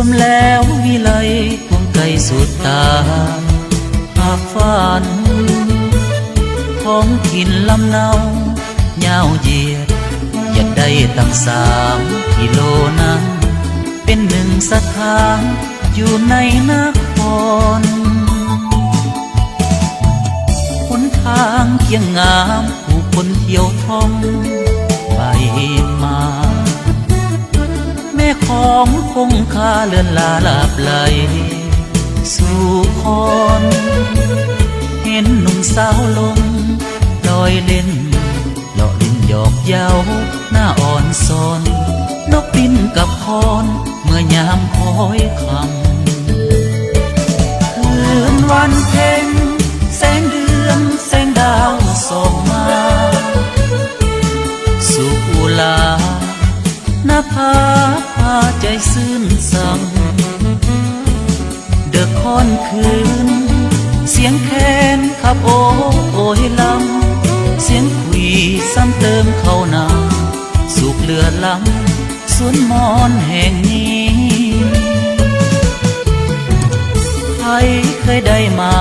ມແລ້ວວິໄລ ຄວາມໃກ້ສຸດຕາ ພາກຝັນ ທ້ອງຖິ່ນລຳເນົາ ຍາວຢຽດ ຢາກໄດ້ຕັ້ງສາມກິໂລນຳ ເປັນໜຶ່ງສັດທາ ຢູ່ໃນນະຄອນ ຫົນທາງກວ້າງງາມ ຜູ້ຄົນທ່ຽວທ່ອງໄປມາ ແມ່ຂອງຄົງຄາເລື່ອນລາຫຼາບໄຫຼສູ່ຄອນ ເຫັນໜຸ່ມສາວລົງລອຍເຫຼັ້ນ ເລາະຫຼິ້ນຫຍອກເຍົາໜ້າອ່ອນຊອນ ນົກບິນກັບຄອນເມື່ອຍາມຄ້ອຍຄ່ຳ ຄືນວັນເພັງ ແສງເດືອນແສງດາວສ່ອງມາ ສຸກອຸລານະພາ ພາໃຈຊື່ນຊ່ຳ ເດີກຄອນຄືນ ສຽງແຄນຂັບໂອໂອຍລຳ ສຽງຂຸຍຊ້ຳເຕີມເຂົ້ານຳ ສຸກເຫຼືອລ້ຳ ສວນມອນແຫ່ງນີ້ ໃຜເຄີຍໄດ້ມາ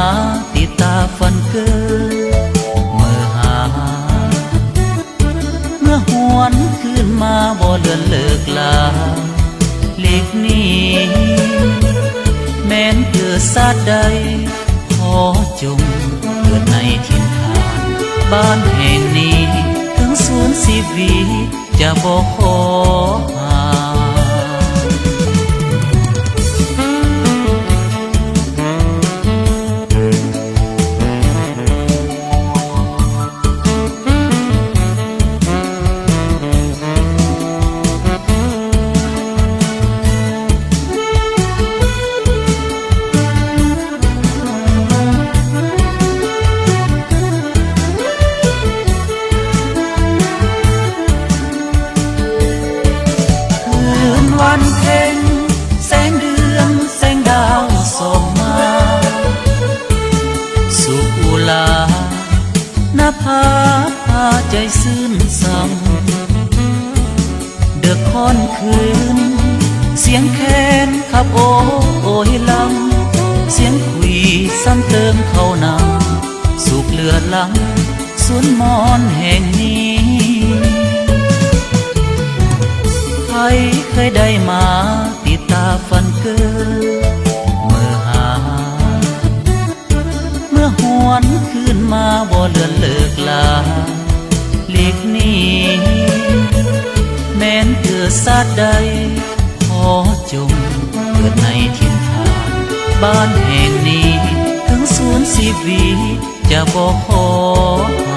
ຕິດຕາຝັນເກີດເມື່ອຫາ ເມື່ອຫວນຄືນມາບໍ່ເລືອນເລີກລາຫຼີກໜີ ແມ່ນເກີດຊາດໃດ ຂໍຈົ່ງເກີດໃນຖິ່ນຖານບ້ານແຫ່ງນີ້ ເຖິງສູນສິບວິ ຈະບໍ່ຂໍຫາ ຄືນວັນເພັງ ແສງເດືອນແສງດາວສ່ອງມາ ສຸກອຸລານະພາ ພາໃຈຊື່ນຊ່ຳ ເດີກຄອນຄືນ ສຽງແຄນຂັບໂອໂອຍລຳ ສຽງຂຸຍຊ້ຳເຕີມເຂົ້ານຳ ສຸກເຫຼືອລ້ຳ ສວນມອນແຫ່ງນີ້ ໃຜເຄີຍໄດ້ມາຕິດຕາຝັນເກີດເມື່ອຫາ ເມື່ອຫວນຄືນມາບໍ່ເລືອນເລີກລາຫຼີກໜີ ແມ່ນເກີດຊາດໃດ ຂໍຈົ່ງເກີດໃນຖິ່ນຖານບ້ານແຫ່ງນີ້ ເຖິງສູນສິບວິ ຈະບໍ່ຂໍຫ